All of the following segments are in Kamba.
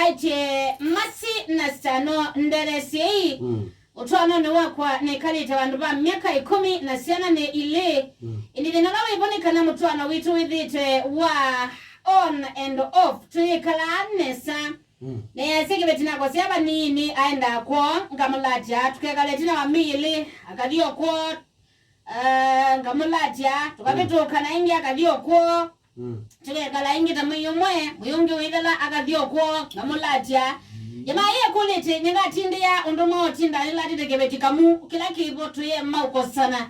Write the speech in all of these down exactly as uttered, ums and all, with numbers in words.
Aĩtye Masi na Stano ndethesyei. Mm. Ũtwaanonĩ wakwa nĩkalĩte vandũ va myaka ĩkũmi na syana nĩ ilĩ. Mm. Ĩndĩ thĩna ũla wĩvo nĩ kana mũtwaano witũ wĩthĩĩtwe wa on and off. Tũyĩkalaa nesa. Mm. Neasya kĩveti nakwa sya vanini aendaa kwoo, ngamũlatya, tũkekala ĩtina wa myei ĩlĩ, akathi o kwoo, eh, ngamũlatya, tũkavĩtũka na ĩngĩ akathi o kwoo. Mm. Tũkekala ĩngĩ ta mwei ũmwe, mwei ũngĩ ũithela akathi o kwoo, ngamũlatya. Mm. Jamaa ĩĩ akũlĩte, nĩngatindĩa ũndũ mwaũtinda nĩlatĩte kĩveti kamũ, kĩla kĩvo tũyema ũkosana.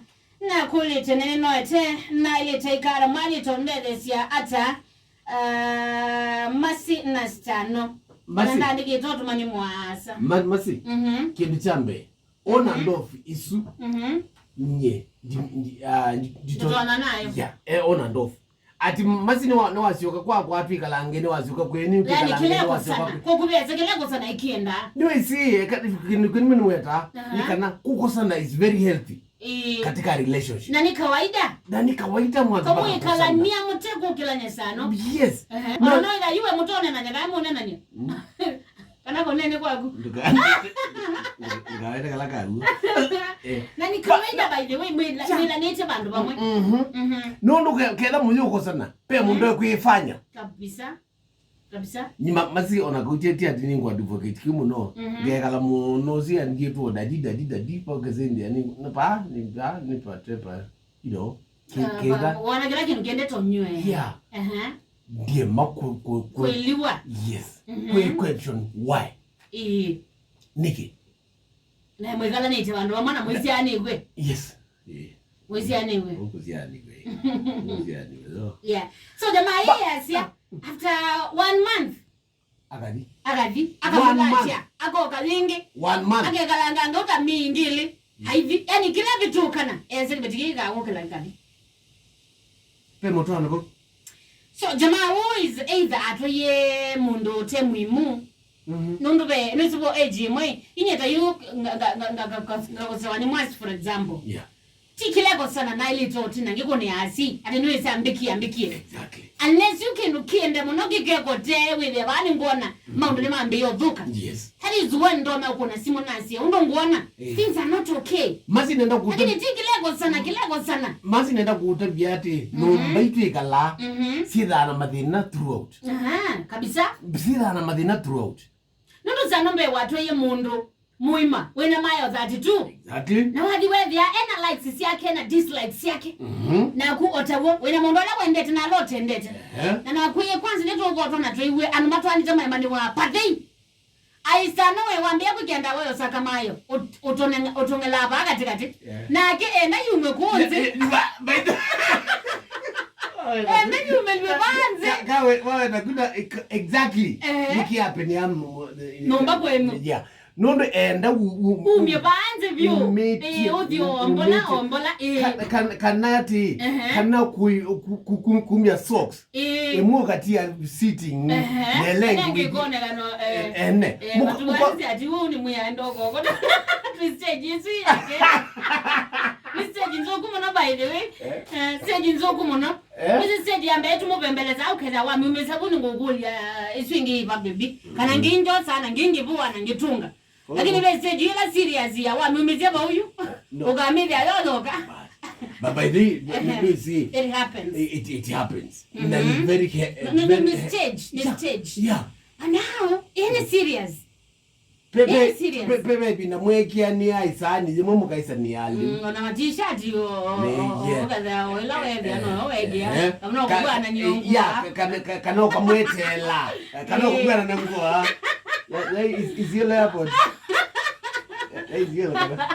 Nakũlĩte nĩnĩnoete, naĩlĩte ĩkala mwalĩte ũndetheesya ata? Ah, Masi na Stano. Masi. Na ndandĩkĩte ũtũmani mũasa. Ma-, Masi, mhm, kĩndũ kya mbee, on and off isu, mhm, nye, ndi, ndi, ah, ndi, ndi, nditona nayo. Yeah, eh, on and off. Ati Masi nĩwa-, nĩwasyoka kwakwa, twĩkalange, nĩwasyoka kwenyu, yani, twĩkalange, kĩla nĩwasyoka kũkosana, kwe- kũkũvĩasya kĩla kũkosana ĩkĩenda. Nĩwĩsĩ, ka-, kĩndũ kĩmwe nĩweta, aha, nĩ kana kũkosana is very healthy. Ĩĩ. Katika relationship. Na nĩ kawaida. Na nĩ kawaida mwanzo mpaka kũkosana. Mũikalania mũtekũkĩlany'a sano. Yes. Ehe. No. Ona no ĩtha yuwe mũtonenanya, kae mũnenanye. Mm. Kana kũnene kwaku. Ndũka-, ndũkawete kala kaguo. Eh. Na nĩ kawaida, by the way, mwĩla-, yeah, mwĩlanĩte vandũ vamwe. Mhm. Mhm. Nũndũ ke-, ketha mũyũkosana, pe mũndũ, mm, ekwĩfanya. Kabisa. Kabisa. Nyi Ma-, Masi ona kautie ti ati nĩngũ advocate kĩu mũno. Mhm. Ngekala mũno si angie tu dadi, dadi, dadi, pa kesende, ni, ni pa, ni pa, ni pa, te pa, you know, ke-, ah, ketha. Wona kĩla kĩndũ kĩendete ũnyue. Yeah. Aha. Ndiema ku-, ku-, ku-, kwĩliwa. Yes. Mhm. Kwĩ question why? Ĩĩ. Nĩkĩ? Na mwĩkalanĩte vandũ vamwe na mwĩsyaanĩw'e. Yes. Eh. Mwĩsyaanĩw'e. Ũkũsyaanĩw'e. Ũkũsyaanĩw'e, no? Yeah. So, jamaa yĩasya, after one month, akathi. Akathi. One month. Akamũlatya. Akoka yĩngĩ. One month. Akekalanganga ũta mĩingĩ ĩlĩ. Mm. Aithi. Yani, kĩla vitũkana, ese kĩveti kĩĩ kĩkagũkĩla kĩkathi. Pe mũtwaano vau. So, jamaa ũũ is either atwaie mũndũ ũte mũimu. Mhm. Nũndũ ve, nĩsĩ vo age ĩmwe, inyie ta yu nga-, nga-, ngakosewa nĩ mwasi, for example. Yeah. Ti kĩla ĩkosana naĩlĩte ũtina ngĩkũnĩa asi, atĩ nĩwĩsĩ ambĩkie, ambĩkie. Exactly. Unless yu kĩndũ kĩende mũno kĩkekote wĩthĩa vaa nĩngwona, mm, maũndũ nĩmambĩĩe ũthũka. Yes. That is when ndonya ũkũna simũ nasye, ũndũ ngwona, eh, things are not okay. Masi nenda kũta- Lakini ti kĩla ĩkosana, kĩla ĩkosana. Masi nenda kũũtavya atĩ, mhm, nyũmba itwĩkalaa, mhm, syĩthaa na mathĩna throughout. Aha, kabisa. Syĩthaa na mathĩna throughout. Nũndũ sana mbee watwaie mũndũ mũima wĩna mayo thirty-two. Exactly. Na wathi wethĩa ena likes syake na dislikes syake. Mhm. Naku o taw'o, wĩna mũndũ ũla wendete na ala ũtendete. Ehe. Na nakwĩie kwanza nĩtũkotwa na twĩw'e andũ matwanĩte maĩmanĩwa pathei. Aisano we wambĩa kwĩkĩa ndawa yosaka mayo, ũt-, ũtũnenga-, ũtũng'elaa vaa katĩkatĩ. Yeah. Nake enda yume kũũ nthĩ. Yeah, yeah, ba-, by the- Enda yume lwe vaa nthĩ. Ka-, kawe, wawe na kuna, ex-, exactly. Eh. Nĩkĩ happen ya m-, m-, nyũmba kwenu. Yeah. Nũndũ enda u-, u-, umye vaa nthĩ vyũ. Umĩtye, ĩĩ, ũthi u-, ombola, umĩtye. Ombola, ĩĩ. Ka-, kan-, kana atĩ, ehe, kana ku-, ku-, ku-, ku-, kumya socks. Ĩĩ. Ĩmwe ũkatia sitting, ehe, na ĩla ĩngĩ ĩkoneka no, eh, eh, ene. Eh, mũka-, mũka- ati ũũ nĩ mwĩaĩ ndoko. Twĩ stage ĩsu yake. Nĩ stage nzũku mũno, by the way. Eh. Eh, stage nzũku mũno. Eh. Nĩ stage ya mbee tũmũvembeleza, ũkethĩa wamyumĩsya vu nĩngũkũlya ĩsu ĩngĩ iva, baby. Kana, mm, ngĩnjosa, na ngĩngĩvũa, na ngĩtũnga. Lakini ve stage ĩla serious ya wamyumĩsya vau yu, no, ũkamĩthĩa yoyoka. But by the way, you, you see, it happens. It, it happens. Mm-hmm. Na ni very he-, no, no, no, very ni he-, stage, ni, yeah, stage. Yeah. And now, any serious. Pepe, any serious. Pe-, pepe, pina mwekia ni ai sani, yemo mukaisa ni ali. Mm, ona ma t-shirt yo, o, o, o, yeah, ũkethĩa o ĩla wethĩa, no, wethĩa. Eh. Kana ka-, ũkũana nyongo, yeah, ka-, kana, ka-, kana ũkamwetela. Kana, eh, ũkũana na nguo. That, that is, is yellow airport. That is yellow, kana.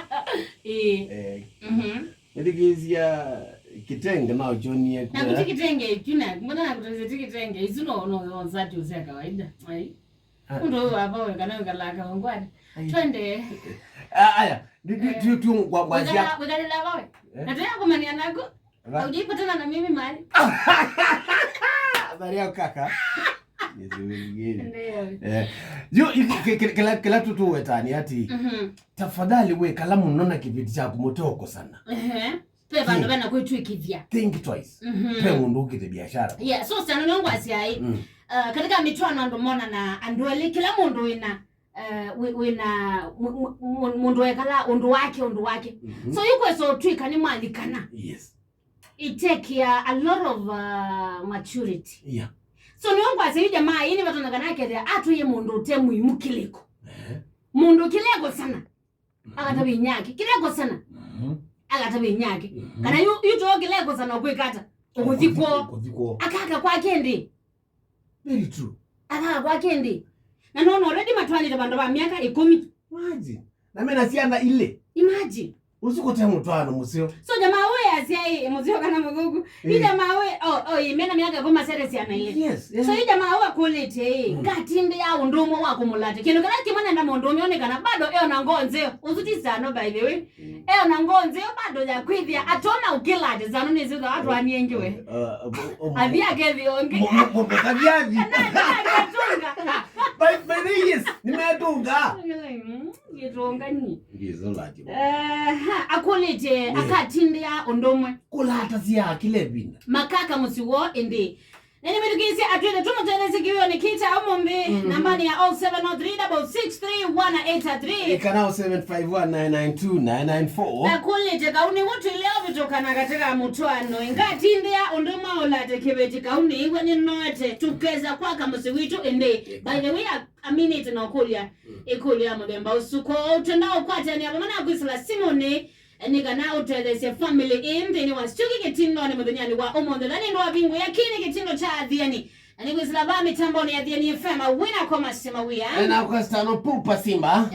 Eh. Eh. Mhm. Nĩthikĩĩsya kĩtenge no kyonie. Na kuti kĩtenge, kuna, mbona na kuti kĩtenge, isu no, no, no, nzati cia kawaida. Ai. Ah. Ũndũ ũyũ wa vawe kana ũkalaka ngwani. Ai. Twende. Ah, aya, ndi, ndi, eh, tu, tu, ngwa, ngwa, wĩkala, wĩkalĩla vawe. Eh? Na tena kumania nako. Ra- Haujapatana na mimi mahali. Habari yako kaka? Ndio. Eh, yo, iki, ki-, ki-, kila, kila tutu wetani ati, mhm, tafadhali we kala mũno na kĩveti kyaku mũteũkosana. Ehe. Pe vandũ vena kwĩtwĩkĩthya. Think twice. Mhm. Pe mũndũ ũkĩte biashara. Yeah, so sana nongwa siai. Mm. Uh, katika mĩtwaano andũ monana andũ elĩ, kĩla mũndũ wĩna, uh, wĩ- wĩna mũ- mũ- mũ- mũndũ wekala ũndũ wake, ũndũ wake. Mhm. So yu kwesa ũtw'ĩka nĩ mwalikana. Yes. It take a, a lot of uh, maturity. Yeah. So nĩyo ngwasya yu jamaa ĩĩ nĩvatonyekana akethĩa atwĩie mũndũ ũte mũimu kĩlĩko. Ehe. Mũndũ kĩlekosana. Mhm. Akatavya inyake kĩlekosana. Mhm. Akatavya inyake. Mhm. Kana yu yu too kĩlekosana ũkwĩka ata? Ũkũthi kwoo. Ũkũthi kwoo. Akaka kwake ndĩ. Very true. Akaka kwake ndĩ. Na nona already matwanĩte vandũ va myaka ĩkũmi. Imagine. Na mena syana ilĩ. Imagine. Ũsu kũte mũtwaano mũseo. So jamaa ũyũ asya ĩ mũseo kana mũthũku. Ĩ. Ĩ jamaa ũyũ, oh, oh, ĩ mena myaka ĩkũmi masyaĩte syana ilĩ. Yes, yes. So ĩ jamaa ũyũ akũlĩtye ĩ, mm, ngatindĩa ũndũ ũmwe wa kũmũlata. Kĩndũ kĩla kĩmwe nenda mũndũ ũmwe one kana bado e ona ngoo nzeo. Ũsu ti Sano, by the way. Mm. E ona ngoo nzeo bado ya kwĩthĩa atona ũkĩlate Sano nĩsĩ thwa atwanie ngiwe. Uh, uh, uh, uh, athi akethĩa ũngĩ. Mũ- mũ- mũkathi athi. Na- na- na- By, by the way, yes, nimetunga. Mm. Gĩtũngani. Ngĩzolati. Aha, akũlĩtye, yeah, akatindĩa ũndũ ũmwe. Kũlatasya kĩla ĩvinda. Makaka mũsyĩ woo ĩndĩ. Na nĩmĩthukĩĩsye atwĩte tũmũtetheesye kĩwĩonĩ kĩĩ kya ũmũnthĩ, mm, nambanĩ ya oh seven oh three double six three one eight three. Ĩ, kana oh seven five one nine nine two nine nine four. Akũlĩtye, kau nĩw'o twĩlea ũvĩtũkana katĩ ka mũtwaano. Ngatindĩa ũndũ ũmwe ũlate kĩveti kau nĩw'a nĩnoete. Tũkesa kwaka mũsyĩ witũ ĩndĩ. By the way, a- aminĩte na ũkũlya, mm, ĩkũlyo ya mũthemba ũsu. Kwoou twenda ũkwatanĩa vamwe na kwĩsĩla simũnĩ, eh, nĩ kana ũtetheesye family ĩĩ nthĩnĩ wa Syũki kĩtindonĩ mũthenyanĩ wa ũmũnthĩ. Na nĩndũ wa vingũya kĩĩ nĩ kĩtindo kya Athiani. Na nĩ kwĩsĩla vaa mĩtambonĩ ya Athiani F M, wĩna kwa masema wĩa. Ena kwa Stano Pupa Simba.